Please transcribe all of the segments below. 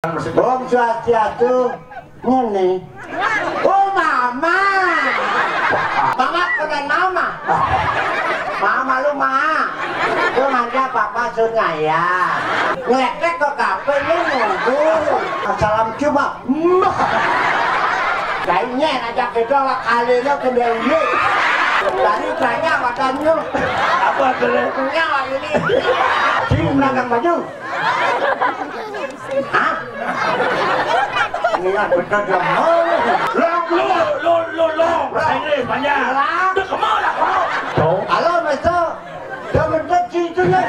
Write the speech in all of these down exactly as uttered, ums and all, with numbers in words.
Om Swastiastu. Ngene. Oh, mama. Mama kena nama. Mama lu, ma. Lu ngajak papa sun ngaya. Ngeletek ke kafe lu nunggu. Salam cuma. Mbah. Kayaknya ngajak kita awak kali lu ke Dewi. Tadi tanya badannya. Apa tuh? Punya ini. Cium belakang baju. Hah? Ini kan bener dia mau. Lo, lo, lo, lo, lo. Bahasa Inggris banyak. Lo kemana, kau? Halo, Mister. Dia bentar situ ya.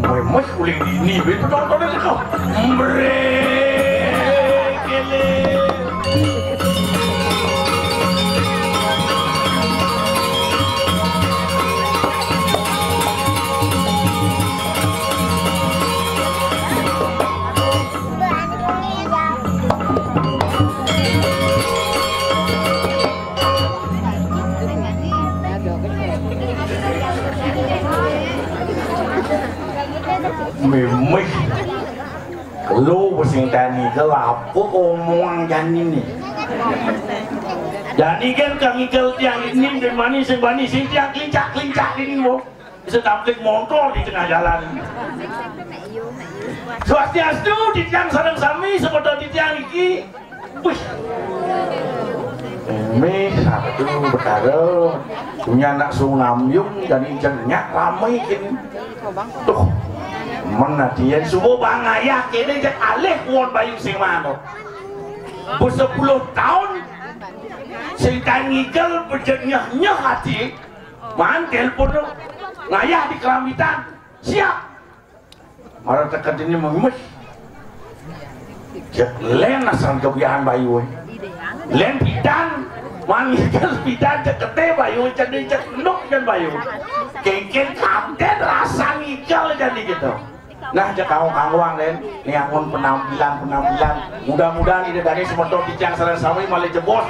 Memes kuling dini, betul tonton aja kau. Mbrek, kele. Mimih. Lo sing tani ke apa omongan jani ni? Jani kan kang ikel tiang ini, di mana sing bani sing tiang klincak-klincak ini, wo. Bisa tamplik montor di tengah jalan. Swastiastu, titiang sareng sami, semeton titiang iki. Wih. Ini satu Betara punya anak sunamyung dan ijennya ramai kini. Tuh, menatian subuh bang ayah kini cek alih kuon bayu sing mano. Bu sepuluh tahun sing tangigel bejenyah-nyah hati. Man telepon lu. Ngayah di Kelambitan. Siap. Mara teket ini memes. Cek len asal kebiahan bayu, eh. Len pidan, man ngikel pidan cek kete bayu, cek ni cek nuk kan bayu. Kengken kaden rasa ngikel jadi gitu. Nah, cek kanggo-kanggoan, Len, nyangun penampilan-penampilan. Mudah-mudahan ida dane semeton titiang sareng sami malih jebos.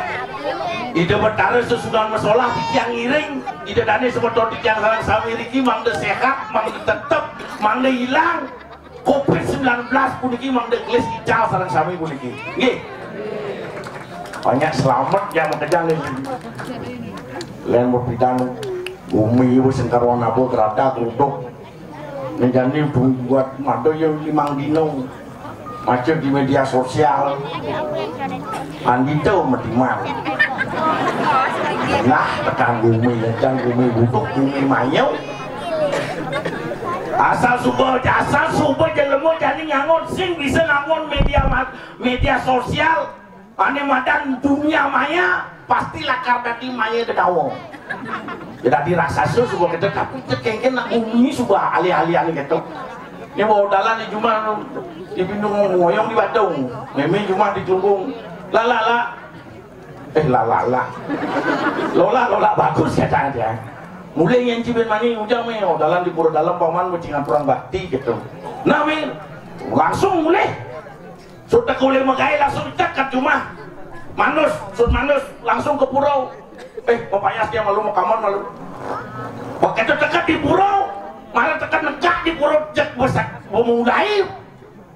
Ida Betara sesudah masolah titiang ngiring. Ida dane semeton titiang sareng sami riki mangda sehat, mangda tetep, mangda ilang covid sembilan belas puniki, mangda gelis ical sareng sami puniki. Nggih. Banyak selamat ya makejang nggih. Len berpidan bumi wis sengkarwan apa gerada geruduk. Ning jani buat mada ya limang dino. Maca di media sosial. Andito mediman. Nah, tekan bumi, tekan bumi butuh bumi mayau. Asal suba, asal suba jelema jani ngangon sing bisa ngangon media ma-, media sosial. Ané madan dunia maya, pasti lakar dadi maya dedawa. Ya dadi raksasa suba kéto, tapi kénkén nak bumi suba alih-alihan kéto. Né bawa dalan di jumah, di Bindung ngoyong di Badung. Mémé jumah di Jungkung. Lah, lah, lah. Eh, lah, lah, lah. Lola, lola bagus katanya. Mulih nyén cibin mani ujang mé, oh, dalan di pura dalem paman mesti ngaturang bakti kéto. Nah, mé, langsung mulih. Sudah kulih magaé langsung ceket jumah. Manus, sut manus langsung ka pura. Eh, mapayas dia malu, makamon malu. Begitu ceket di pura, mara ceket negak di pura, jeg besek bemudai,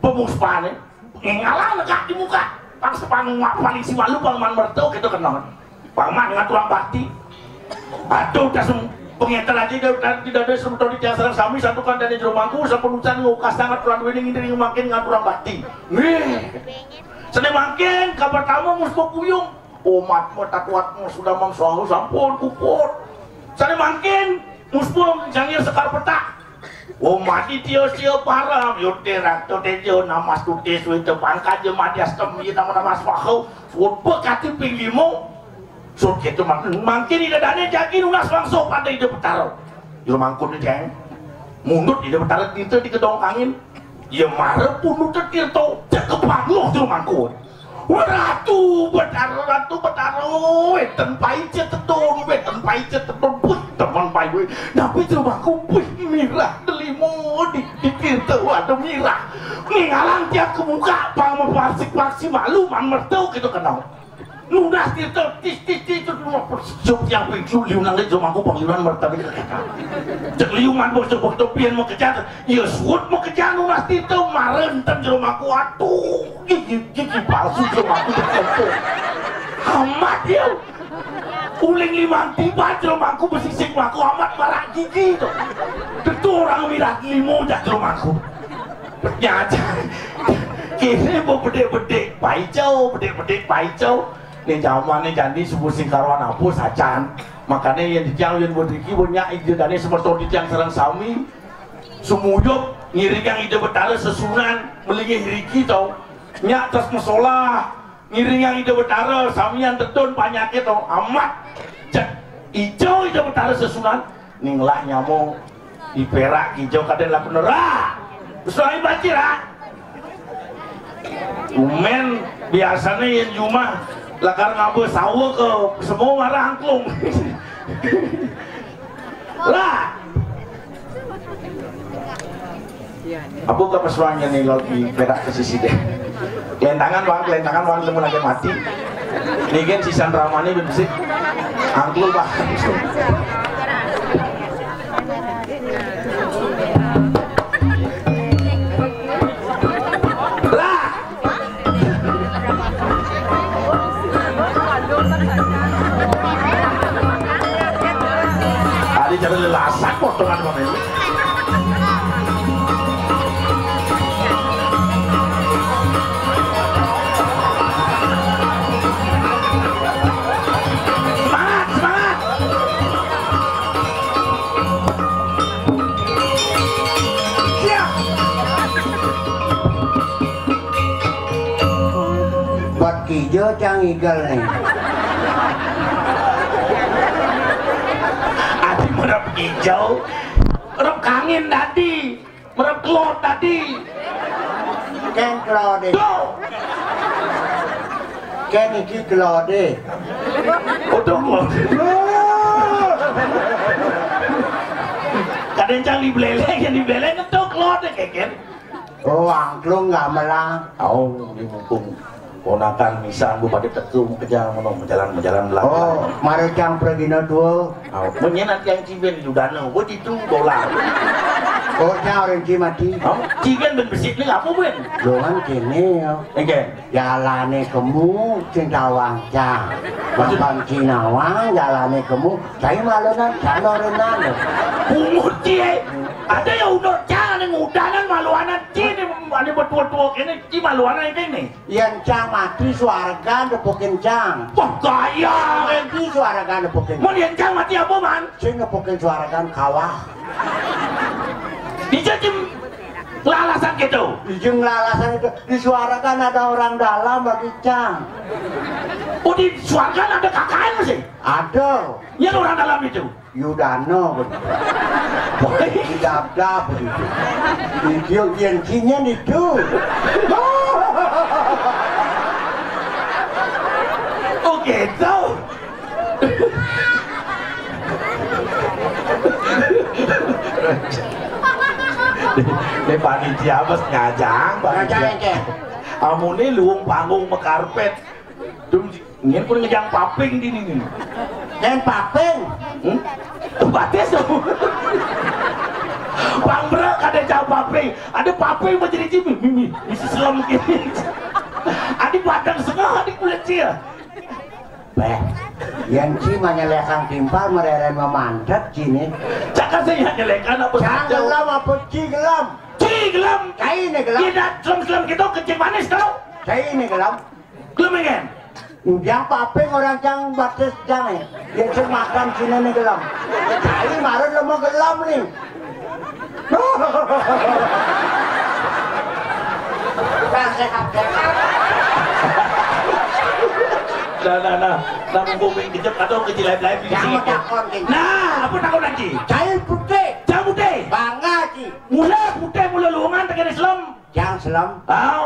bemuspané. Ngalang negak di muka. Pang sepang paling si malu, pang man merto gitu kenal. Paman ngaturang bakti. Aduh, tas pengéter aja dah, dah, tidak ada semeton di tiang sareng sami, satukan dané jero mangku, sampun ucan ngukas tangan tuan wini ngindring mangkin ngaturang bakti. Nggih. Sané mangkin, kabar tamu mus puyung. Umat mah tatuat mah sudah mangsaha sampun puput. Sané mangkin, mus pun jangir sekar petak. Om Aditya Sia Param, Yute Rakta Teja, Namastuti Suwita Pangkaja, Madhyastam Yita Namaswaha, Sut Pekati Pinggimo, Sut Ketu Mang-, mangkin Ida Dané jagi nunas wangsa pada Ida Betara. Jero mangkun, Céng. Mundut Ida Betara tirta di gedong angin. Ya mara punduta tirta, cekep pangluh jero mangkun. Wah, Ratu Betara, Ratu Betara, wénten paica tedun, wénten paica tedun, puih, temen pai wé. Napi jero mangku, puih, mirah, delima di, di tirta, waduh, mirah. Ningalang tiang kemuka, pang mapasik-pasik malu, man merto gitu kenal. Nunas tirta, tis, tis, tis, tis, nunas persiup tiang ping telu, liunang dek jero mangku, pang liunan merto di kekeka. Cek liu man bos, bos, topian mau kejar. Iya, suud makejan nunas tirta, mara énten jero mangku, aduh, gigi, gigi palsu jero mangku dikompo. Amat ya. Uling limang tiban jero mangku besisik mangku amat marak gigi to. Tentu orang mirah limo jak jero mangku. Nyaja. Kini mau bedik-bedik paicau, bedik-bedik paicau. Né jamané jani subuh sing karuan apa sajan. Makané yén titiang yén buat riki banyak ida dané semeton titiang sareng sami. Sumuyup ngiringang Ida Betara sesuunan malinggih riki to. Nyak tos masolah ngiringang Ida Betara samian tedun panyakit to. Amat cek ijo Ida Betara sesuunan ninglah nyama diperak ijo kadén lakuna ra. Suai bacira. Umén biasané yén jumah lakar ngaba sawa ka semu marang angklung. Lah. Apa ka pesuangnya nih lo di perak ke sisi deh. Kelentangan bang, kelentangan bang, temu lagi mati. Ini kan sisan ramane bébisik. Angklung bang. Lah. Tadi jadi lelasan potongan pemain. Semangat, semangat. Siap. Buat kijo cang igel nih. Adi merep hijau, merep kangin tadi, merep kelot tadi. Kén kelodé. Tuh. Kén iki kelodé. Udah kelot. Kadén cang dibeleleng, yang dibeleleng itu kelot deh, keken. Oh, angklung gamelan. Oh, ini mumpung ponakan misah bu pada teka kejang ngono, majalan-majalan belakang. Oh, mara cang pragina tua. Oh, menyén nanti yang cibin dudana, buat itu dolar. Oh, cang orang ci mati. Oh, cibin ben besik ni apa ben? Doan kene ya. Oke. Jalané kemu, sing tawang cang. Maksud Bambang Cinawang, jalané kemu, saya malunan, cang dorenan. Bungut cie. Ada ya udah cang, ada ngudanan, maluanan cie, ini, ini betua-tua kene, ci maluanan ini nih. Yén cang mati, suaragan nepukin cang. Wah, gaya. Mati, suaragan nepukin. Mun yén cang mati apa, Man? Sing nepukin suaragan kawah. Bisa cem. Kelalasan gitu. Ijing kelalasan itu. Di suarakan ada orang dalam bagi Cang. Oh, di suarakan ada kakaknya sih? Ada. Yang orang dalam itu. Yudano begitu. Didabdab begitu. Video yang cinya itu. Oh gitu. Ini panitia bos ngajang, panitia. Ngajang, Cek. Amune luung panggung mekarpet. Dum, ngin pun ngejang paping di ini. Ngin paping? Hmm? Tuh batis tuh. Bang bro kada jang paping. Ada paping mau jadi jimi. Mimi, misi selem gini. Ada batang setengah, ada kulit cia. Beh, yang ci menyelekang timpal mereren memantet sini. Cakap saya nyelekan apa? Jangan saja. Gelam apa ci gelam? Ci gelam. Cai ini gelam. Tidak selem-selem kita kencing manis tau. Cai ini gelam. Gelem kan? Yang paping orang cang batis cang eh. Yang sing makan sini nih gelam. Cai marun lemo gelam nih. Tukang sehat-sehat. Nah, nah, nah. Nah, mumpung main kejep atau kecil lain-lain di sini. Jangan takon, King. Nah, apa takon lagi? Cai putih. Cai putih. Bangga, Ci. Mula putih, mula luungan, tekan Islam. Yang Islam. Tahu.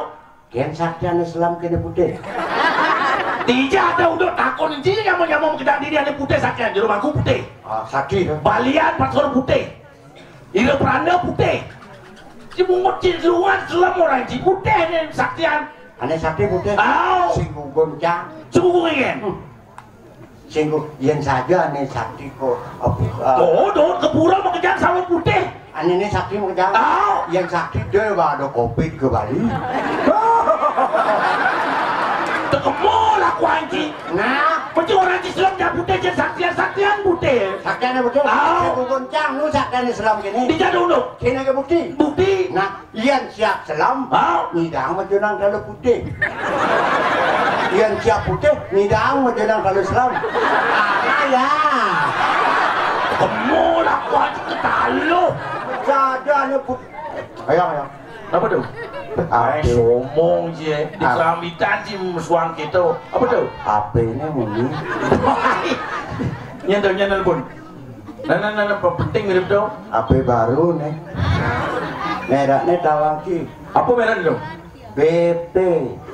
Ken saktian Islam kene putih. Tidak ada udah takon, Ci, nyamuk-nyamuk kita diri ada putih saktian, jero aku putih. Ah, sakti, ya. Balian paspor putih. Ira peranda putih. Si bungut, si luungan, selem orang si putih nih saktian. Ane sakti putih. Au. Sing gugun cang. Sing gugun, Ken. Hmm. Sing gu-, yen saja ane sakti kok. Apa, eh, oh, dohot ke pura makejang sawit putih. Ane ne sakti makejang. Au. Yen sakti dia ada covid ke Bali. Tekemol aku anjing. Nah. Mesti orang Islam dah putih je saktian, saktian putih. Saktian putih. Au. Sing gugun cang nu saktian Islam kene. Tidak dulu. Kene ke bukti. Bukti. Nah. Yen siap selam, hah? Ngidang majenang dalu putih. Yen siap putih, ngidang majenang dalu selam. Apa ya? Kemul aku aja ketaluh. Sadane put-, ayo, ayo. Apa tuh? Apa? Ay, somong sih. Di apa? Keramitan sih musuhan kita. Apa tuh? Apa ini, Muni? Nyentuh, nyentuh pun. Nah, nah, nah, nah, penting mirip dong. Apa baru nih? Mereknya tawang ki. Apa merek dong? B P.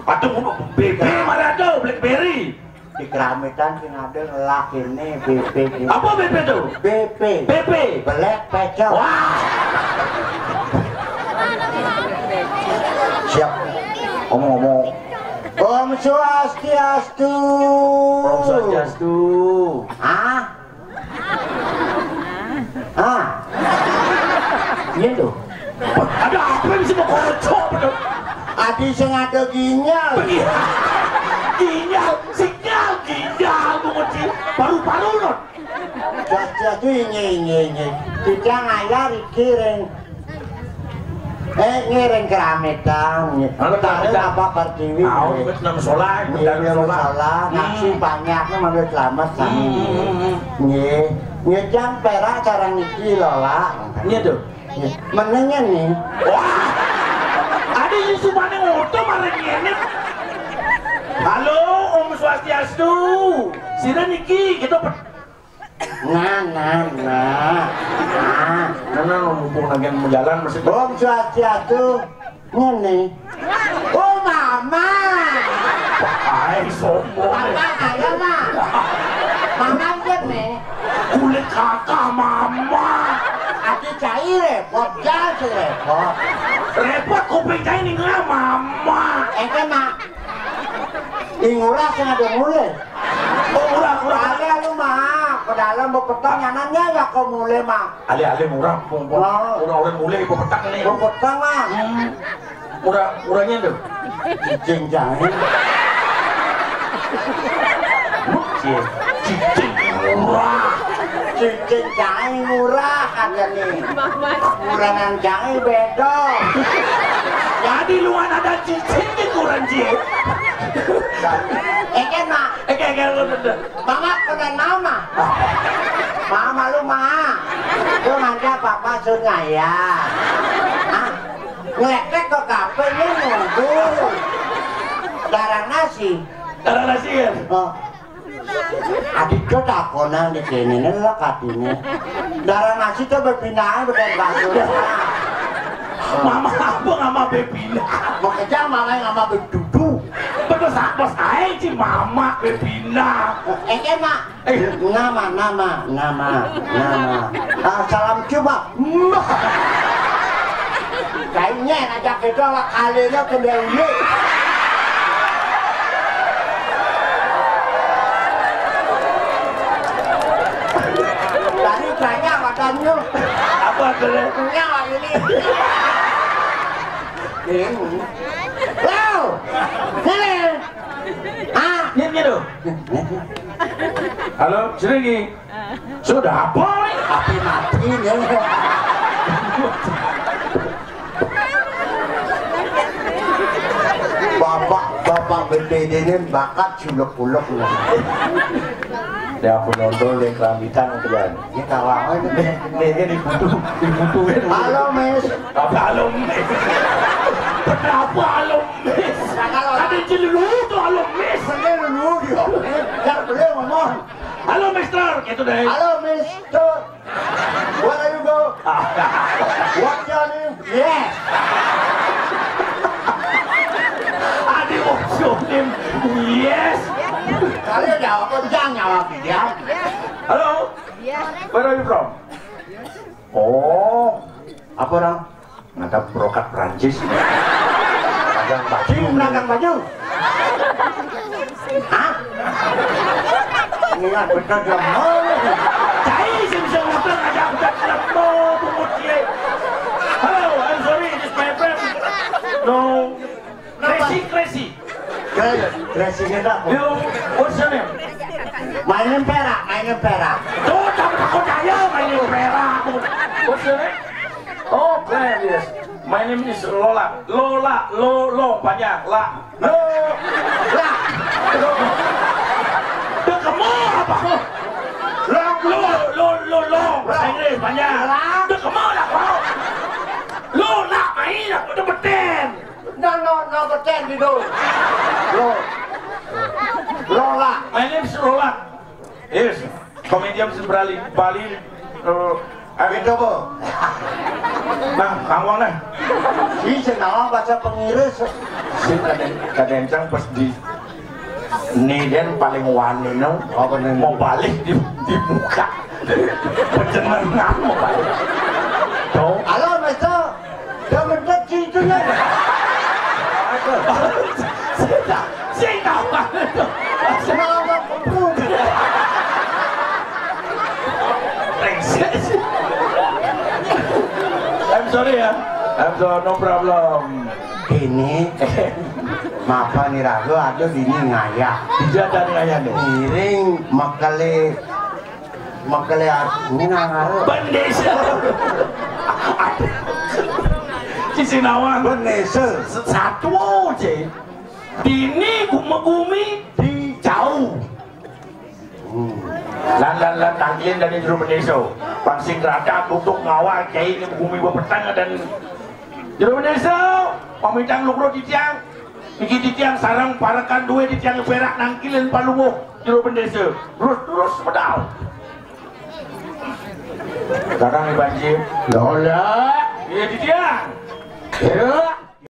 Aduh, B P mana tuh? Blackberry. Di keramitan sing ada ngelak ini B P gitu. Apa B P tuh? B P. B P. Belek pecel. Wah. Siap. Omong-omong. Om Swastiastu. Om Swastiastu. Ah? Ah. Iya tuh. Ada apa yang bisa mau kocok tuh? Adi sing ada ginyal. Iya. Ginyal, sinyal, ginyal, bungut si paru-paru, non. Swastiastu, inggih, inggih, inggih. Kita ngayar iki ring Eh, ngiring keramitan, nggih. Anu, keramitan. Bapak Pertiwi, nggih. Nggih, nggih, salah. Hmm. Ngaji banyak, nggih, manut selamat, sami. Hmm, hmm, hmm. Nggih. Nggih, jam perak sareng niki lho, Wak. Nggih, tuh. Nggih. Menengnya nih. Wah. Adi Yusufane ngoto maring ngene. Halo, Om Swastiastu. Sira niki, kita pe- Nah, nah, nah. Nah. Nah, nah, mumpung lagi mau jalan, mesti Om Swastiastu. Ngene. Oh, Mama. Ay, sombong. Mama, ayo, Ma. Mama, ngene. Kulit kakak, Mama. Ati cai repot, jas repot. Repot kuping cai ning, Mama. Engke, Ma. Ing ngurah sing ada mulih. Oh, ngurah, ngurah. Alih lu, Ma. Ke dalam bepetang, nyamannya ya ke mulih, Ma. Alih-alih ngurah, pung, pung. Oh. Ngurah orang mulih bepetang nih. Bepetang, Ma. Hmm. Ngurah, ngurahnya tuh. Cicing jahe. Cie, cicing ngurah. Cicing jahe ngurah, kagak nih. Kurangan jahe beda. Jadi lu ada cicing di kurang, cie. Eke, Ma. Eke, eke, lu bener. Mama, kena mama. Mama lu, Ma. Lu ngajak papa sun ngaya. Hah? Ngletek kok kabeh nunggu. Darah nasi. Darah nasi ya? Oh. Adi do takonan di kene nelek atine. Darah nasi to bebinaan bukan bagus. Mama apa ngama bebina? Makanya mama ngama bedudu. Betul sak bos ae ci mama bebina. Eke mak. Eh. Nama, nama, nama, nama. Ah, salam coba. Mbah. Kayaknya ngajak kita lah kalinya ke Dewi. Tadi tanya badannya. Apa tuh? Nyawa ini. Ini. Wow. Sini. Ah, ini tuh. Halo, sini. Sudah apa? Api mati ya. Bapak, bapak B P D ini bakat sulek-ulek. Ya, aku nonton di kerambitan itu kan. Ini kawan. Nih, nih, ini dibutuh, dibutuh. Halo, Miss. Apa halo, Miss? Kenapa halo, Miss? Ada jelu tuh halo, Miss. Bener lu, yo. Yang boleh ngomong. Halo, Mister, gitu deh. Halo, Mister. Where are you go? What's your name? Yes. Adi, what's your name? Yes. Kali jawab, jangan jawab dia. Halo. Where are you from? Oh, apa orang? Ada brokat Prancis. Dagang baju, dagang baju. Hah? Ini kan bener dia mau. Cai sing bisa ngutang aja udah lembo bungut ye. Hello, I'm sorry, this my friend. No. Crazy, crazy. Crazy, crazy ini tak. You, what's your name? My name Perak, my name Perak. Tuh, tak takut aja, my name Perak. What's your name? Oh, Glenn, yes. My name is Lola. Lola, lo, lo, panjang, la. Lo, la. Lo. Udah kamu apa? Lo, lo, lo, lo, lo. Bahasa Inggris, panjang. La. Udah kamu lah, kau. Lo, la, main, aku udah beten. No, no, no, beten gitu. Lo. Lola. My name is Lola. Yes. Comedian Bali, Bali, eh, Ayo coba. Nah, ngawang nah. Si senawa bahasa pengiris. Si kadang, kadang pas di ini dan paling wani no. Apa nih? Mau balik di, di muka. Pencenengan mau balik. Tuh. Halo, Mister. Dia mendek si itunya. Aduh. Sing tahu, sing tahu. Kenapa kebut? Brengsek. I'm sorry ya. I'm sorry, no problem. Ini maaf nih, ragu ada di ini ngayah. Dia dari ngayah nih. Ngiring makale Makale aku ini nang arep. Bendesa. Sisi nawang. Bendesa. Satu aja. Dini gumegumi di jauh. Hmm. Lan, lan, lan, tangkilin dari jero bendesa. Pang sing rada tutuk ngawal kiai ini gumi bepetang dan jero bendesa. Pamitang lukro titiang. Iki titiang sareng parekan duwe titiang perak nangkilin paluwuh jero bendesa. Terus, terus medal. Kakang Ibanji. Lola. Iya, titiang. Iya.